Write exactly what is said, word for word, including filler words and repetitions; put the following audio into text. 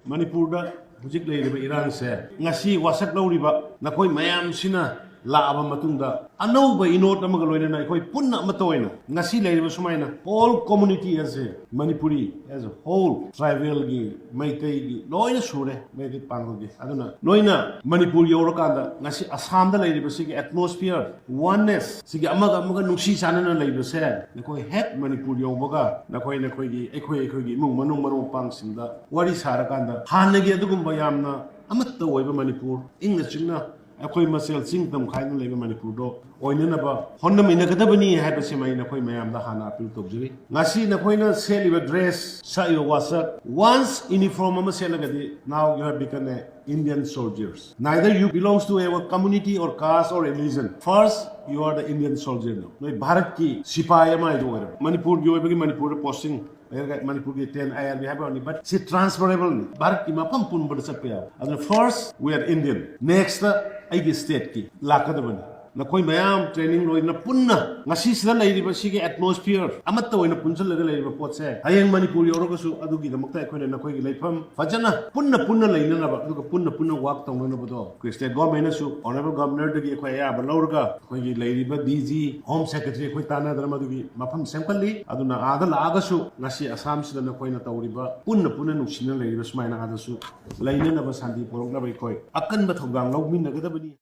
ꯃꯅꯤꯄꯨꯔꯗ ꯍꯧꯖꯤꯛ ꯂꯩꯔꯤꯕ ꯏꯔꯥꯡꯁꯦ, ꯉꯁꯤ ꯋꯥꯁꯛ ꯂꯧꯔꯤꯕ ꯅꯈꯣꯏ ꯃꯌꯥꯝꯁꯤꯅ ꯂꯥꯛꯑꯕ ꯃꯇꯨꯡꯗ, ꯑꯅꯧꯕ ꯏꯅꯣꯠ ꯑꯃꯒ ꯂꯣꯏꯅꯅ ꯑꯩꯈꯣꯏ ꯄꯨꯟꯅ ꯑꯃꯠꯇ ꯑꯣꯏꯅ ꯉꯁꯤ ꯂꯩꯔꯤꯕ ꯁꯨꯃꯥꯏꯅ all community as a Manipuri, as a whole, tribal ꯒꯤ, ꯃꯩꯇꯩꯒꯤ ꯂꯣꯏꯅ ꯁꯨꯔꯦ, ꯃꯩꯇꯩ ꯄꯥꯡꯒꯜꯒꯤ꯫ ꯑꯗꯨꯅ ꯅꯣꯏꯅ ꯃꯅꯤꯄꯨꯔ ꯌꯧꯔꯀꯥꯟꯗ ꯉꯁꯤ ꯑꯁꯥꯝꯗ ꯂꯩꯔꯤꯕ ꯁꯤꯒꯤ atmosphere, oneness, ꯁꯤꯒꯤ ꯑꯃꯒ ꯑꯃꯒ ꯅꯨꯡꯁꯤ ꯆꯥꯟꯅꯅ ꯂꯩꯕꯁꯦ, ꯅꯈꯣꯏ ꯍꯦꯛ ꯃꯅꯤꯄꯨꯔ ꯌꯧꯕꯒ ꯅꯈꯣꯏ, ꯅꯈꯣꯏꯒꯤ, ꯑꯩꯈꯣꯏ, ꯑꯩꯈꯣꯏꯒꯤ ꯏꯃꯨꯡ ꯃꯅꯨꯡ, ꯃꯔꯨꯞ ꯃꯄꯥꯡꯁꯤꯡꯗ ꯋꯥꯔꯤ ꯁꯥꯔꯀꯥꯟꯗ ꯍꯥꯟꯅꯒꯤ ꯑꯗꯨꯒꯨꯝꯕ ꯌꯥꯝꯅ ꯑꯃꯠꯇ ꯑꯣꯏꯕ ꯃꯅꯤꯄꯨꯔ, ꯏꯪꯅ ꯆꯤꯛꯅ ꯑꯩꯈꯣꯏ ꯃꯁꯦꯜ ꯆꯤꯡ ꯇꯝ ꯈꯥꯏꯗꯨꯅ ꯂꯩꯕ ꯃꯅꯤꯄꯨꯔꯗꯣ ꯑꯣꯏꯅꯅꯕ ꯍꯣꯠꯅꯃꯤꯟꯅꯒꯗꯕꯅꯤ ꯍꯥꯏꯕꯁꯤꯃ ꯑꯩ ꯅꯈꯣꯏ ꯃꯌꯥꯝꯗ ꯍꯥꯟꯅ appeal ꯇꯧꯖꯔꯤ꯫ ꯉꯁꯤ ꯅꯈꯣꯏꯅ ꯁꯦꯠꯂꯤꯕ dress, ꯁꯛꯏꯕ ꯋꯥꯁꯛ, once uniform ꯑꯃ ꯁꯦꯠꯂꯒꯗꯤ, now you have become a Indian soldiers. Neither you belongs to our community or caste or religion. First, you are the Indian soldier now. ꯅꯣꯏ ꯚꯥꯔꯠꯀꯤ ꯁꯤꯄꯥꯏ ꯑꯃ ꯍꯥꯏꯗꯨ ꯑꯣꯏꯔꯕ꯫ ꯃꯅꯤꯄꯨꯔꯒꯤ ꯑꯣꯏꯕꯒꯤ ꯃꯅꯤꯄꯨꯔꯗ posting ꯂꯩꯔꯒ ꯃꯅꯤꯄꯨꯔꯒꯤ ten I R B ꯍꯥꯏꯕ ꯋꯥꯅꯤ, but ꯁꯤ transferable ꯅꯤ꯫ ꯚꯥꯔꯠꯀꯤ ꯃꯐꯝ ꯄꯨꯝꯕꯗ ꯆꯠꯄ ꯌꯥꯕ꯫ ꯑꯗꯨꯅ first, we are Indian. Next, ꯑꯩꯒꯤ state ꯀꯤ ꯂꯥꯛꯀꯗꯕꯅꯤ꯫ ꯅꯈꯣꯏ ꯃꯌꯥꯝ training ꯂꯣꯏꯅ ꯄꯨꯟꯅ ꯉꯁꯤ ꯁꯤꯗ ꯂꯩꯔꯤꯕ ꯁꯤꯒꯤ atmosphere ꯑꯃꯠꯇ ꯑꯣꯏꯅ ꯄꯨꯟꯁꯤꯜꯂꯒ ꯂꯩꯔꯤꯕ ꯄꯣꯠꯁꯦ, ꯍꯌꯦꯡ ꯃꯅꯤꯄꯨꯔ ꯌꯧꯔꯒꯁꯨ ꯑꯗꯨꯒꯤꯗꯃꯛꯇ ꯑꯩꯈꯣꯏꯅ ꯅꯈꯣꯏꯒꯤ ꯂꯩꯐꯝ ꯐꯖꯅ ꯄꯨꯟꯅ ꯄꯨꯟꯅ ꯂꯩꯅꯅꯕ, ꯑꯗꯨꯒ ꯄꯨꯟꯅ ꯄꯨꯟꯅ work ꯇꯧꯅꯅꯕꯗꯣ ꯑꯩꯈꯣꯏ state government ꯅꯁꯨ, honourable governor ꯗꯒꯤ ꯑꯩꯈꯣꯏ ꯑꯌꯥꯕ ꯂꯧꯔꯒ, ꯑꯩꯈꯣꯏꯒꯤ ꯂꯩꯔꯤꯕ D G, Home Secretary ꯑꯩꯈꯣꯏ ꯇꯥꯟꯅꯗꯅ ꯃꯗꯨꯒꯤ ꯃꯐꯝ ꯁꯦꯝꯒꯠꯂꯤ꯫ ꯑꯗꯨꯅ ꯑꯥꯗ ꯂꯥꯛꯑꯒꯁꯨ ꯉꯁꯤ ꯑꯁꯥꯝꯁꯤꯗ ꯅꯈꯣꯏꯅ ꯇꯧꯔꯤꯕ ꯄꯨꯟꯅ ꯄꯨꯟꯅ ꯅꯨꯡꯁꯤꯅ ꯂꯩꯔꯤꯕ ꯁꯨꯃꯥꯏꯅ ꯑꯥꯗꯁꯨ ꯂꯩꯅꯅꯕ, ꯁꯥꯟꯇꯤ ꯄꯨꯔꯛꯅꯕ ꯑꯩꯈꯣꯏ ꯑꯀꯟꯕ ꯊꯧꯗꯥꯡ ꯂꯧꯃꯤꯟꯅꯒꯗꯕꯅꯤ꯫